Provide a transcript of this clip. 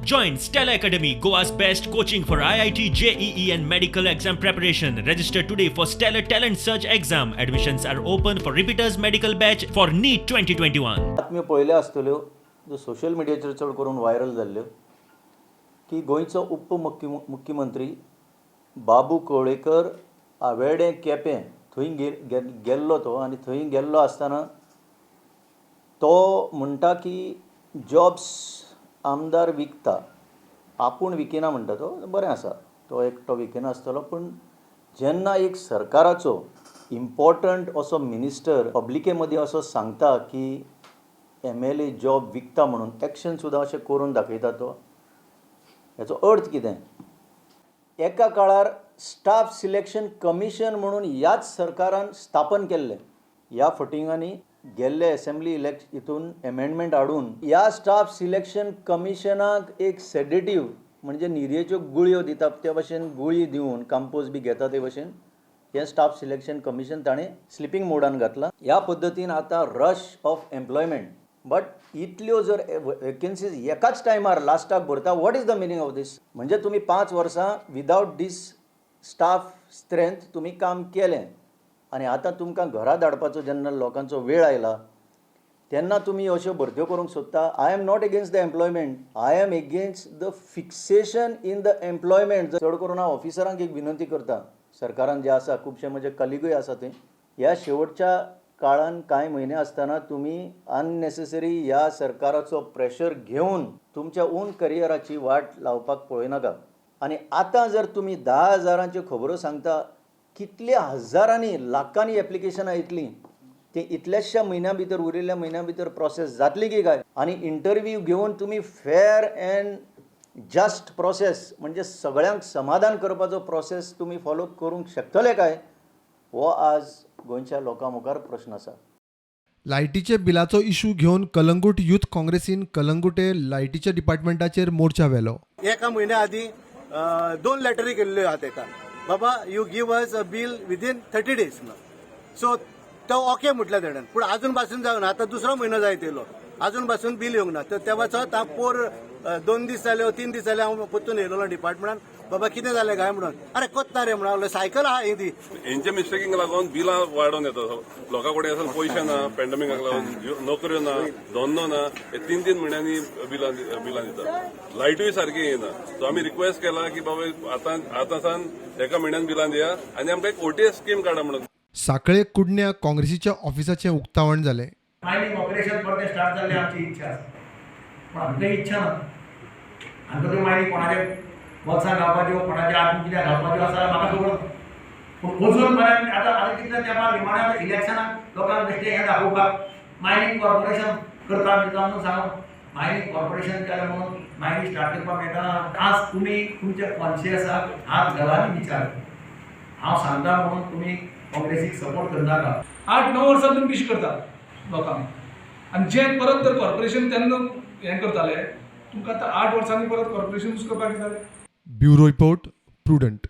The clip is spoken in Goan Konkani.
Join Stellar Academy, Goa's best coaching for IIT, JEE, and medical exam preparation. Register today for Stellar Talent Search exam. Admissions are open for repeaters medical batch for NEET 2021. बातम्यो पळयल्यो आसतल्यो, ज्यो सोशल मिडियाचेर चड करून व्हायरल जाल्ल्यो, की गोंयचो उप मुख्यमंत्री बाबू कवळेकर आवेर्डे, केपें थंय गेल्लो तो आनी थंय गेल्लो आसतना तो म्हणटा की जॉब्स आमदार विकता, आपूण विकिना म्हणटा तो. बरें आसा, तो एकटो विकिना आसतलो, पूण जेन्ना एक सरकाराचो इम्पॉर्टंट असो मिनिस्टर पब्लिके मदीं असो सांगता की एमएलए जॉब विकता म्हणून, एक्शन सुद्दां अशें करून दाखयता तो, हेचो अर्थ कितें? एका काळार स्टाफ सिलेक्शन कमिशन म्हणून ह्याच सरकारान स्थापन केल्लें. ह्या फटिंगांनी गेल्ले एसेंब्ली इलेक्ट हितून एमेंडमेंट हाडून ह्या स्टाफ सिलेक्शन कमिशनाक एक सेडेटीव, म्हणजे न्हिदेच्यो गुळयो दिता ते भशेन गुळी दिवन, काम्पोज बी घेता ते भशेन, हें स्टाफ सिलेक्शन कमिशन ताणें स्लिपींग मोडान घातलां. ह्या पद्दतीन आतां रश ऑफ एम्प्लॉयमेंट, बट इतल्यो जर वेकन्सीज एकाच टायमार लास्टाक भरता, what is the meaning of this? म्हणजे तुमी 5 वर्सां विदावट दीस स्टाफ स्ट्रेंथ तुमी काम केलें आनी आतां तुमकां घरा धाडपाचो जेन्ना लोकांचो वेळ आयला, तेन्ना तुमी अश्यो भरत्यो करूंक सोदता. I am not against the employment, I am against the fixation in the employment. चड करून हांव ऑफिसरांक एक विनंती करता, सरकारान जे आसा, खुबशे म्हजे कलिगूय आसा थंय, ह्या शेवटच्या काळान कांय म्हयने आसतना तुमी अननेसेसरी ह्या सरकाराचो प्रेशर घेवन तुमच्या ओन करियराची वाट लावपाक पळयनाका. आनी आतां जर तुमी 10 हजारांच्यो खबरो सांगता, कितल्या हजारांनी, लाखांनी एप्लिकेशनां येतलीं? ते इतल्याश्या म्हयन्या भितर, उरिल्ल्या म्हयन्या भितर प्रोसेस जातली की काय? आनी इंटरव्यू घेवन तुमी फेर अँड जस्ट प्रोसेस, म्हणजे सगळ्यांक समाधान करपाचो प्रोसेस तुमी फॉलो करूंक शकतले काय, हो आज गोंयच्या लोकां मुखार प्रश्न आसा. लायटीचे बिलाचो इशू घेवन कलंगूट युथ काँग्रेसीन कलंगुटे लायटीच्या डिपार्टमेंटाचेर मोर्चा व्हेलो. एका म्हयन्या आदीं दोन लेटरी केल्ल्यो आहा तेका, बाबा, you give us a bill within 30 days म्हणून. सो तो ओके म्हटलें तेणेन, पूण अजून पासून जावना. आतां दुसरो म्हयनो जायत येयलो, अजून पासून बील येवंक ना. तर ते वचत हांव पोर 2 दीस जाले, 3 दीस जाले, हांव परतून येयलेलो डिपार्टमेंटान, बाबा कितें जालें काय म्हणून. अरे, कोत्ता रे म्हणून, सायकल आहा ही ती. हेंच्या मिस्टेकींक लागून बिलां वाडोवन येता. लोकां कडेन असून पयशे ना, पॅन्डेमिकाक लागून नोकऱ्यो ना, धंदो ना. हे तीन तीन म्हयन्यांनी बिलां बिलां दिता, लायटूय सारकी येना. सो आमी रिक्वेस्ट केला की बाबा, आतां आतां सावन एका म्हयन्यान बिलां दिया आनी आमकां एक ओटीएस स्कीम काडा म्हणून. साखळे कुडण्या काँग्रेसीच्या ऑफिसाचें उक्तावण जालें. मायनींग ऑपरेशन परतें स्टार्ट जाल्लें आमची इच्छा आसा, पूण आमकां इच्छा ना. आमकां त्यो मायनींग कोणाचे बोल्सां घालपाच्यो, कोणाच्या हातून कित्याक घालपाच्यो आसा, म्हाका खबर ना. पूण अजून पर्यंत आतां आतां कितल्या तेंपार निमाण्या इलेक्शनाक लोकांक बेश्टें हें दाखोवपाक मायनींग कॉर्पोरेशन करता बिरता म्हणून सांगून, मायनींग कॉर्पोरेशन केलें म्हणून मायनींग स्टार्ट करपाक मेळटा? आज तुमी तुमच्या कॉन्शियसाक हात घाला आनी विचार. हांव सांगता म्हणून तुमी काँग्रेसीक सपोर्ट करनाका. 8-9 वर्सां तुमी पिश करता लोकांक आनी जे परत तर कॉर्पोरेशन तेन्ना हें करताले, तुमकां आतां 8 वर्सांनी परत कॉर्पोरेशन यूज करपाक जाय. Bureau report, prudent.